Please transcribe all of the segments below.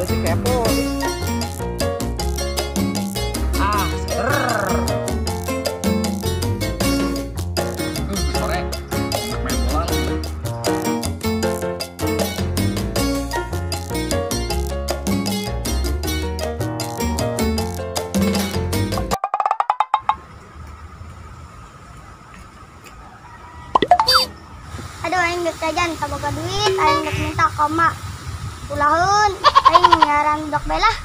Leutik-leutik kepo. Ah, seger. Sore enak main bola lu. Aduh, aing geus jajan saboga duit, aing geus minta koma. Ulaheun, aing nyaran budak bae lah.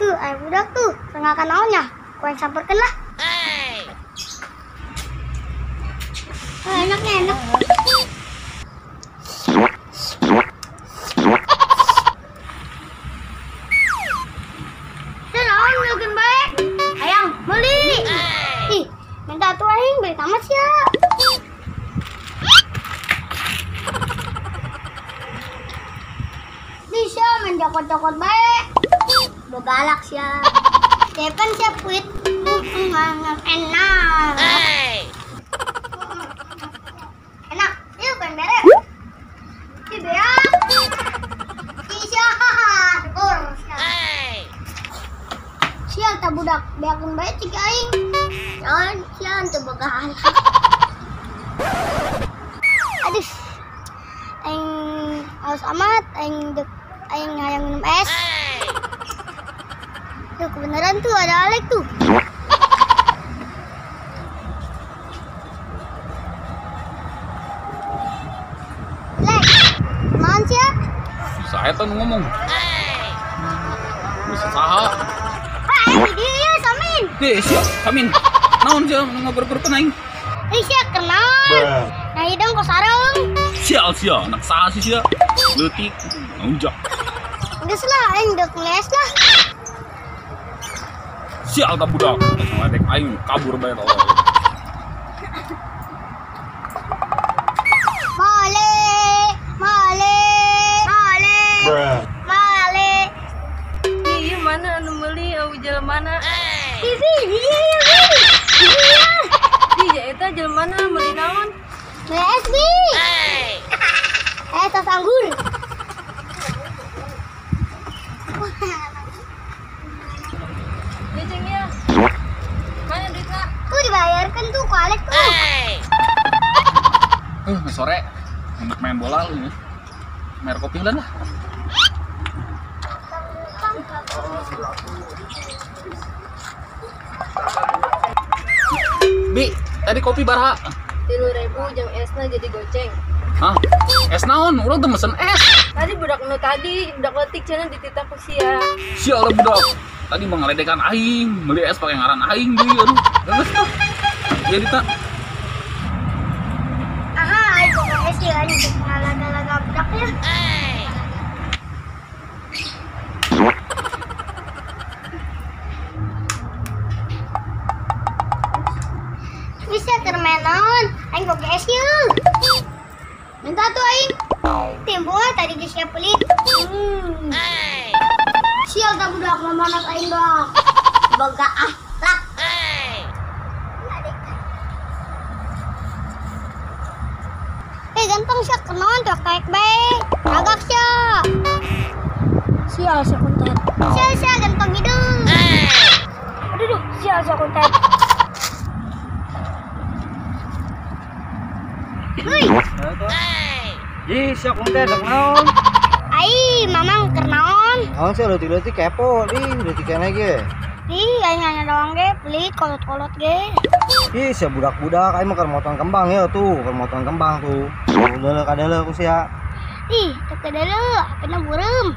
Tuh, aya budak tuh, rengakan naonnya? Ku aing samperkeun lah. Enaknya enak. Minta tuh aing beli tamat ya. Bisa main cokot-cokot baik. Bogalak sia. Depan siap kuit. Enak. Enak. Yuk kan beres. Si beak. Bisa. Syukur. Sial tak budak beakeun bae cik aing. Jangan, sial tuh boga. Aduh. Aing haus amat, aing hayang minum es. Tuh kebenaran tuh ada Alek tuh. Lek, naon sia? Bisa eta nu ngomong. Bisa saha? Ah, di dieu ya, Samin. Deh, sia, Samin. Naon sia nu ngobrol-ngobrol aing? Ih, sia kenaon. Nah, hidung kok sareng. Sial sia, anak saha sih sia? Leutik, nunjak. Geus lah, aing deuk ngeles lah. Sial ta budak, ngeledek aing kabur bae tolol. Male, male, male. Male. Iya mana anu meuli eueuh jelema mana? Bibi, iya iya bi. Iya. Iya eta jelema mana meuli naon? Meuli es bi. Tas anggur. Ya ceng ya. Mana duitna? Tuh dibayarkan tuh ku Alek tuh. Sore untuk main bola lu ya. Mer kopi lah. Bi, tadi kopi baraha? 3.000 jeung esna jadi goceng. Hah? Es naon? Urang teu mesen es. Tadi budak nu tadi, budak leutik cenah dititah ku sia. Sial lah budak. Tadi mah ngaledekan aing, meuli es pakai ngaran aing deui aduh. Geus tuh. Ya Dita. Aha, aing boga es ieu aing ngalaga-laga budak ya. Bisa keur main naon? Aing boga es ieu. Minta tuh aing. Timbul tadi geus sia pelit. Sial tak budak mamanas aing doang. Boga akhlak. Eh ganteng sia kenaon tuh kaek bae. Agak sia. Sial sia konten. Sial sia ganteng hidung. Aduh duh, sial sia konten. Hei. Ih, sia konten dek naon? Ai, mamang keur naon? Naon sia leutik-leutik kepo, ih leutik keneh ge. Ih, aing nanya doang ge, pelit kolot-kolot ge. Ih, sia budak-budak aing mah keur motong kembang ya tuh, keur motong kembang tuh. Udah kadeuleuh ku sia. Ih, teu kadeuleuh, apena bureum.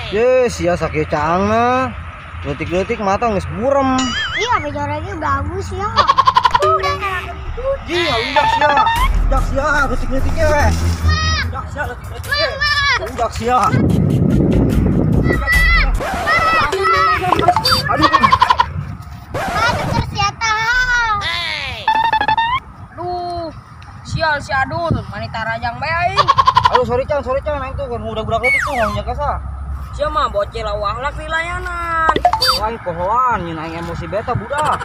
Ye, sia sakieu caangna. Leutik-leutik mata geus burem. Ih, ape jore ge bagus ya. Udah salah kentut. Ih, udah sia. Udah sia, leutik-leutik ge. Udah sia, leutik-leutik ge. Udah sia. Aduh. Aduh, sial si Adul, manita rajang bae aing. Aduh, sorry Cang, aing tuh kan budak-budak leutik tuh ngomong jaga sa. Sia mah bocil ahlak di layanan. Aing pohoan nyeun aing emosi beta budak.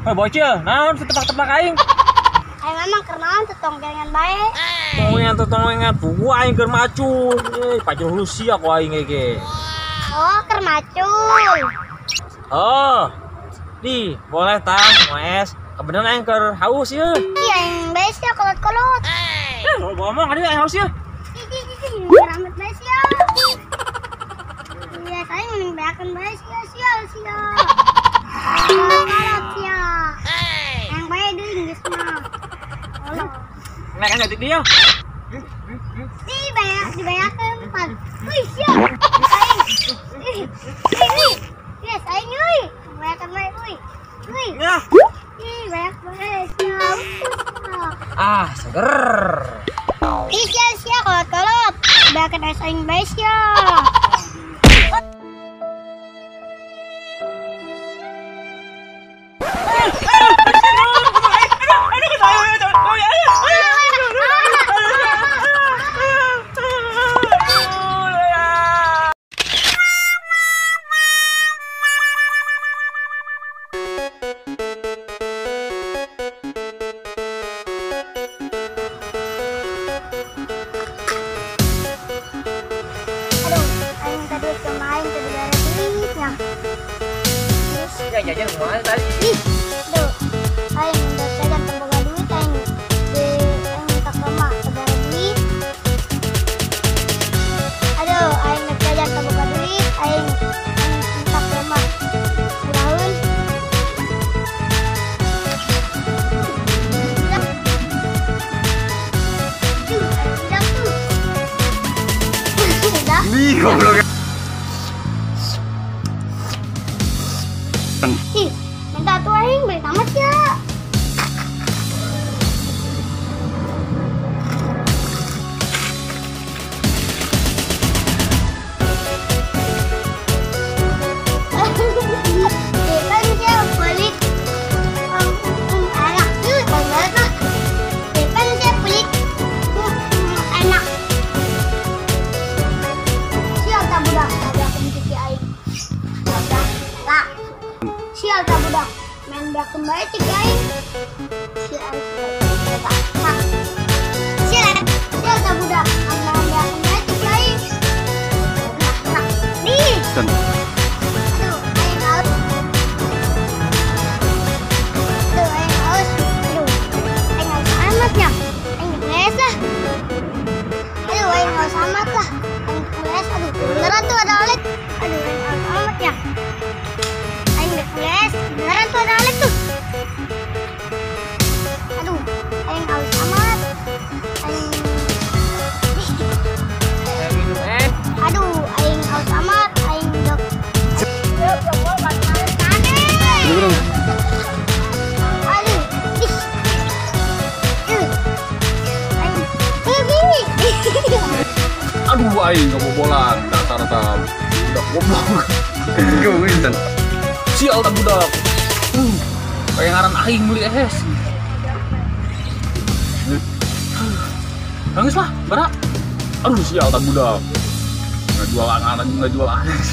Hei bocil, naon tepak-tepak aing? Aing memang keur naon tetonggengan bae. Tonggengan buku aing keur macul. Pacul hulu sia ku aing ge. Oh, keur macul. Oh. Di, boleh tah, es. Kebenaran aing keur haus ieu. Iya, aing bae sia kolot-kolot. Ngomong kali aing haus ieu. Ih, rambut bae sia. Iya, saya mending beakeun bae sia sia sia. Kolot sia. Yang bae deui geus mah. Nek kan jadi dia. Dibayarkeun pan. Wih, sia. Aing. Ih. Yes, aing euy. Bayarkeun bae euy. Euy. Ih, bayar bae sia. Ah, seger. Ih, sia sia kolot-kolot. Bayarkeun es aing bae sia. Ya jajan kumaha tadi? Ih, duh. Aing udah jajan teu boga duit aing. Di aing minta ke mak teu boga duit. Aduh, aing udah jajan teu boga duit, aing minta ke mak. Kuraun. Duh, aing udah tuh. Udah. Ih, goblok. Ih, minta tuh aing beli tamat ya. Depan dia balik enak tuh, banget lah. Depan dia balik enak. Sial tak budak, tabrak cuci aing. Tabrak lah. Sial tak budak, main belakang bae cik aing. Sial sial sial sial tak budak, main belakang bae cik aing. Nih. Aduh, aing haus. Aduh, aing haus. Aduh, aing haus amat nya. Aing geus lah. Aduh, aing haus amat lah. Aing geus, aduh, beneran tuh ada Alek. Aduh, aing haus amat ya. Yes, beneran tuh ada Alek tuh. Aduh, aing haus amat. Aing. Aduh, aing haus amat. Aing dok. Aduh, ih. Aing. Aduh, aing kebobolan. Dasar budak goblok. Sial tak budak. Kayak ngaran aing beli es. Nangis lah, bara. Aduh, sial tak budak. Nggak jual ngaran, nggak jual es.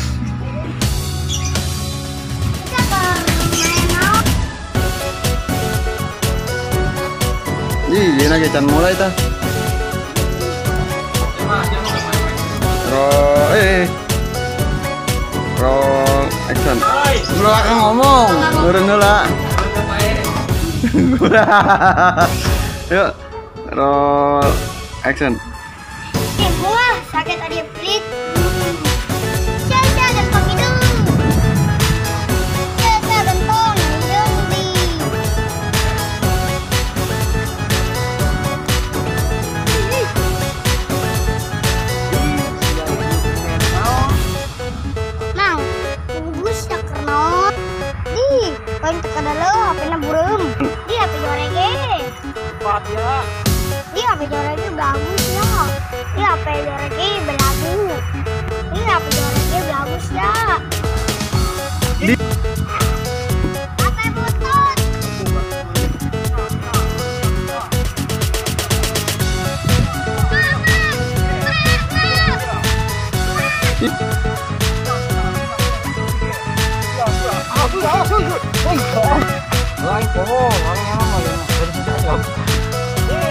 Ih, ini lagi can mulai tah. Roll action. Belakang ngomong, urun heula. Yuk, roll action. Wah, sakit tadi pelit. Sia-sia gentong hidung. Sia-sia gentong hidung di. Mang, bagus ya kernaon. Di, paling teka dulu HP-na bureum. Di HP jorege. Cepat ya. Di HP jorege. Belagu ya. Ih, apa jorek ih belagu. Ih, apa jorek ih belagu ya. Apa butut?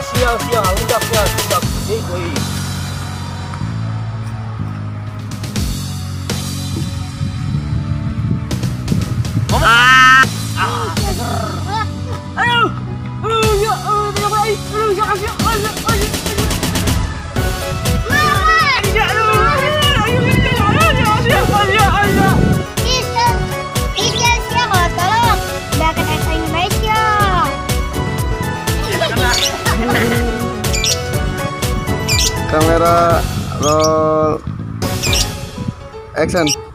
Sial udah sial udah. Kamera roll action.